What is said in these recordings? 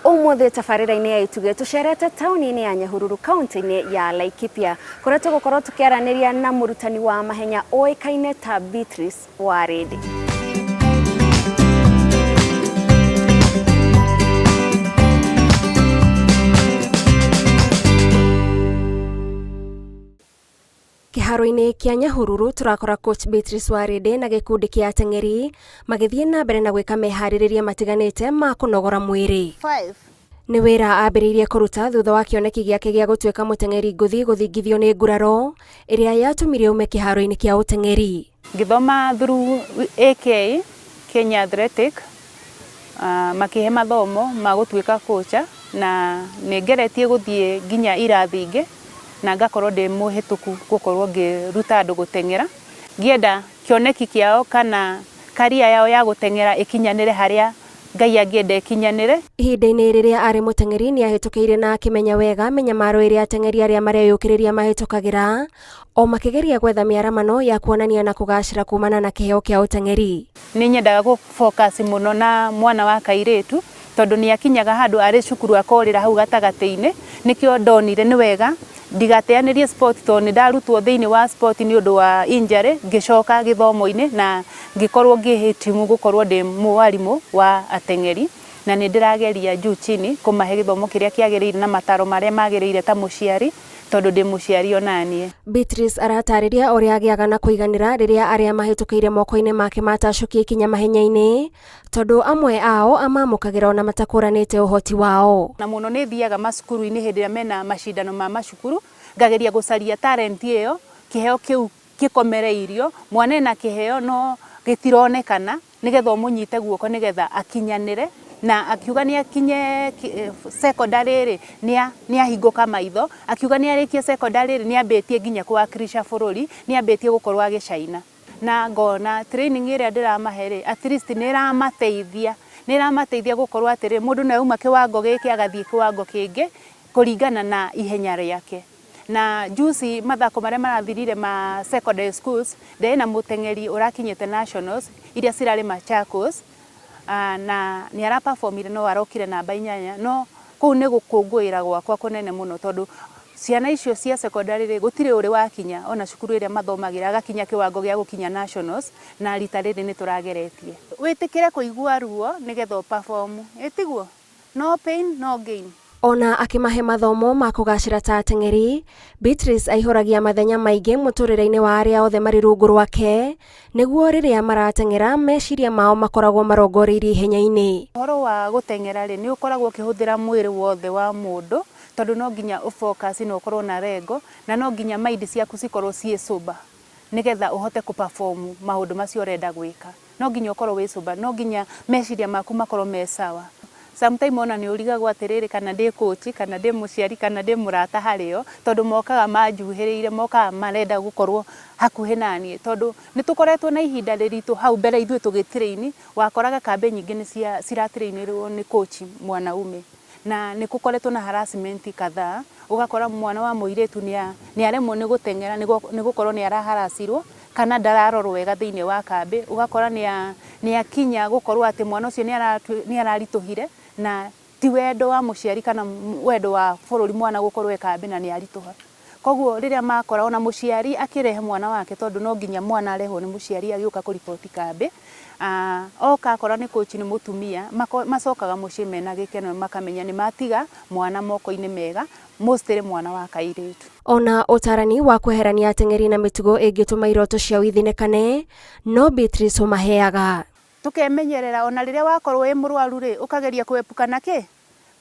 Ũmũthĩ tabarĩra-inĩ ya Itugĩ tũcerete taũni-inĩ ya Nyahururu kaunti-inĩ ya Laikipia kũrĩa tũgũkorwo tũkĩaranĩria na mũrutani wa mahenya ũĩkaine ta Beatrice Warĩndĩ. Kĩharo-inĩ kĩa Nyahururu tũrakora coach Beatrice Warĩndĩ na gĩkundi kĩa ateng'eri magĩthiĩ na mbere na gwĩka meharĩrĩria matiganĩte ma kũnogora mwĩrĩ. Five. Nĩ wĩra ambĩrĩirie kũruta thutha wa kĩoneki gĩake gĩa gũtuĩka mũteng'eri ngũthi gũthingithio nĩ nguraro ĩrĩa yatũmire aume kĩharo-inĩ kĩa ũteng'eri. Ngĩthoma through AK, Kenya Athletic, makĩhe mathomo ma gũtuĩka coach na nĩ ngeretie gũthiĩ nginya irathi ingĩ na ngakorwo ndĩ mũhĩtũku gũkorwo ngĩruta andũ gũteng'era, ngĩenda kĩoneki kĩao kana career yao ya gũteng'era ĩkinyanĩre harĩa Ngai angĩenda ĩkinyanĩre. Ihinda-inĩ rĩrĩa arĩ mũteng'eri nĩ ahĩtũkĩire na akĩmenya wega mĩnyamaro ĩrĩa ateng'eri arĩa mareyũkĩrĩria mahĩtũkagĩra o makĩgeria gwetha mĩaramano ya kuonania na kũgacĩra kumana na kĩheo kĩa ũteng'eri. Nĩ nyendaga gũ focus mũno na mwana wa kairĩtu tondũ nĩ akinyaga handũ arĩ cukuru akorĩra hau gatagatĩ-inĩ, nĩkĩo ndonire nĩ wega ndigateanĩrie sport tondũ nĩ ndarutwo thĩinĩ wa sport nĩ ũndũ wa injury ngĩcoka gĩthomo-inĩ na ngĩkorwo ngĩhĩtimu gũkorwo ndĩ mwarimũ wa ateng'eri na nĩ ndĩrageria juu chini kũmahe gĩthomo kĩrĩa kĩagĩrĩire na mataro marĩa magĩrĩire ta mũciari tondũ ndĩ mũciari onaniĩ. Beatrice aratarĩria ũrĩa agĩaga na kũiganĩra rĩrĩa arĩa mahĩtũkĩire moko-inĩ make matacũkia ikinya mahenya-inĩ tondũ amwe ao amamũkagĩra ona matakũranĩte ũhoti wao. Na mũno nĩ thiaga macukuru-inĩ hĩndĩ ĩrĩa mena macindano ma macukuru, ngageria gũcaria talent ĩyo, kĩheo kĩu gĩkomereirio, mwana ena kĩheo no gĩtironekana, nĩgetha ũmũnyite guoko nĩgetha akinyanĩre, na akiuga nĩ akinye secondary rĩ, nĩ ahingũka maitho, akiuga nĩ arĩkie secondary rĩ, nĩ ambĩtie nginya kũwakilisha bũrũri, nĩ ambĩtie gũkorwo agĩcaina. Na ngona training ĩrĩa ndĩramahe rĩ, at least nĩ ĩramateithia, nĩ ĩramateithia gũkorwo atĩrĩ, mũndũ no auma kĩwango gĩkĩ agathiĩ kĩwango kĩngĩ kũringana na ihenya rĩake. Na juzi mathako marĩa marathirire ma secondary schools, ndĩrĩ na mũteng'eri ũrakinyĩte nationals iria cirarĩ Machakos, na nĩ ara perform ire no arokire namba 8, no kũu nĩ gũkũngũĩra gwakwa kũnene mũno tondũ ciana icio cia secondary rĩ, gũtirĩ ũrĩ wakinya ona cukuru ĩrĩa mathomagĩra agakinya kĩwango gĩa gũkinya nationals, na rita rĩrĩ nĩ tũrageretie. Wĩtĩkĩre kũigua ruo nĩgetha ũ perform, ĩ tiguo? No pain no gain. Ona akĩmahe mathomo ma kũgacĩra ta ateng'eri, Beatrice aihũragia mathenya maingĩ mũtũrĩre-inĩ wa arĩa othe marĩ rungu rwake, nĩguo rĩrĩa marateng'era meciria mao makoragwo marongoreirie ihenya-inĩ. Ũhoro wa gũteng'era rĩ, nĩ ũkoragwo ũkĩhũthĩra mwĩrĩ wothe wa mũndũ, tondũ no nginya ũ focus na ũkorwo na lengo, na no nginya mind ciaku cikorwo ciĩ sober, nĩgetha ũhote kũ perform maũndũ macio ũrenda gwĩka. No nginya ũkorwo wĩ sober, no nginya meciria maku makorwo me sawa. Sometime ona nĩ ũrigagwo atĩrĩrĩ kana ndĩ coach, kana ndĩ mũciari, kana ndĩ mũrata harĩo, tondũ mokaga manjuhĩrĩire, mokaga marenda gũkorwo hakuhĩ naniĩ, tondũ nĩ tũkoretwo na ihinda rĩritũ hau mbere ithuĩ tũgĩ train, wakoraga kambĩ nyingĩ nĩ cira train rwo nĩ coach mwanaume, na nĩ gũkoretwo na harassment kadhaa, ũgakora mwana wa mũirĩtu nĩ aremwo nĩ gũteng'era nĩ gũkorwo nĩ ara harass irwo, kana ndararorwo wega thĩinĩ wa kambĩ, ũgakora nĩ akinya gũkorwo atĩ mwana ũcio nĩ araritũhire, na ti wendo wa mũciari kana wendo wa bũrũri mwana gũkorwo e kambĩ na nĩ aritũha. Koguo rĩrĩa makora ona mũciari akĩrehe mwana wake, tondũ no nginya mwana arehwo nĩ mũciari agĩũka kũriboti kambĩ, oka akora nĩ coach nĩ mũtumia, macokaga mũciĩ mena gĩkeno makamenya nĩ matiga mwana moko-inĩ mega, mostly mwana wa kairĩtu. Ona ũtarani wa kweherania ateng'eri na mĩtugo ĩngĩtũma iroto ciao ithinĩkane, no Beatrice ũmaheaga. Tũkemenyerera ona rĩrĩa wakorwo wĩ mũrwaru rĩ, ũkageria kũepukana kĩ?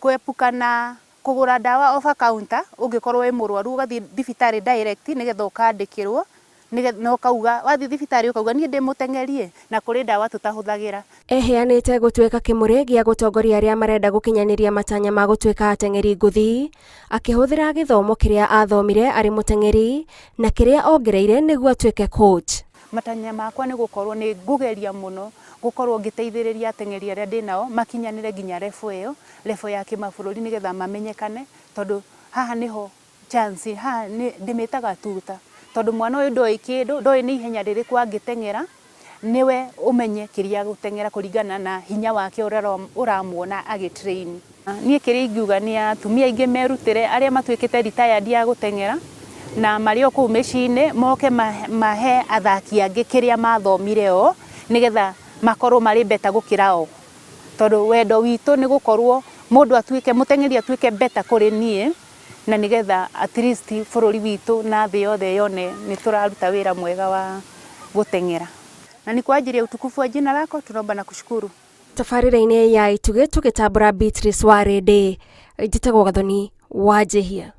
Kũepukana kũgũra ndawa over counter, ũngĩkorwo wĩ mũrwaru ũgathiĩ thibitarĩ direct nĩgetha ũkandĩkĩrwo, na ũkauga, wathiĩ thibitarĩ ũkauga niĩ ndĩ mũteng'eri ĩ, na kũrĩ ndawa tũtahũthagĩra. Eheanĩte gũtuĩka kĩmũrĩ gĩa gũtongoria arĩa marenda gũkinyanĩria matanya ma gũtuĩka ateng'eri ngũthi, akĩhũthĩra gĩthomo kĩrĩa athomire arĩ mũteng'eri na kĩrĩa ongereire nĩguo atuĩke coach. Matanya makwa nĩ gũkorwo nĩ ngũgeria mũno gũkorwo ngĩteithĩrĩria ateng'eri arĩa ndĩ nao makinyanĩre nginya level ĩyo, level ya kĩmabũrũri nĩgetha mamenyekane, tondũ haha nĩho chance, haha ndĩmĩtaga tuta, tondũ mwana ũyũ ndoĩ kĩndũ, ndoĩ nĩ ihenya rĩrĩkũ angĩteng'era, nĩwe ũmenye kĩrĩa agũteng'era kũringana na hinya wake ũrĩa ũramuona agĩ train. Niĩ kĩrĩa ingiuga nĩ atumia aingĩ merutĩre arĩa matuĩkĩte retired ya gũteng'era na marĩ o kũu mĩciĩ-inĩ moke mahe athaki angĩ kĩrĩa mathomire o nĩgetha makorwo marĩ better gũkĩra o. Tondũ wendo witũ nĩ gũkorwo mũndũ atuĩke, mũteng'eri atuĩke better kũrĩ niĩ na nĩgetha at least bũrũri witũ na thĩ yothe yone nĩ tũraruta wĩra mwega wa gũteng'era. Na ni kwa ajili ya utukufu wa jina lako tunaomba na kushukuru. Tabarĩra-inĩ ya Itugĩ tũgĩtambũra Beatrice Warĩndĩ, njĩtagwo Gathoni Wanjĩhia.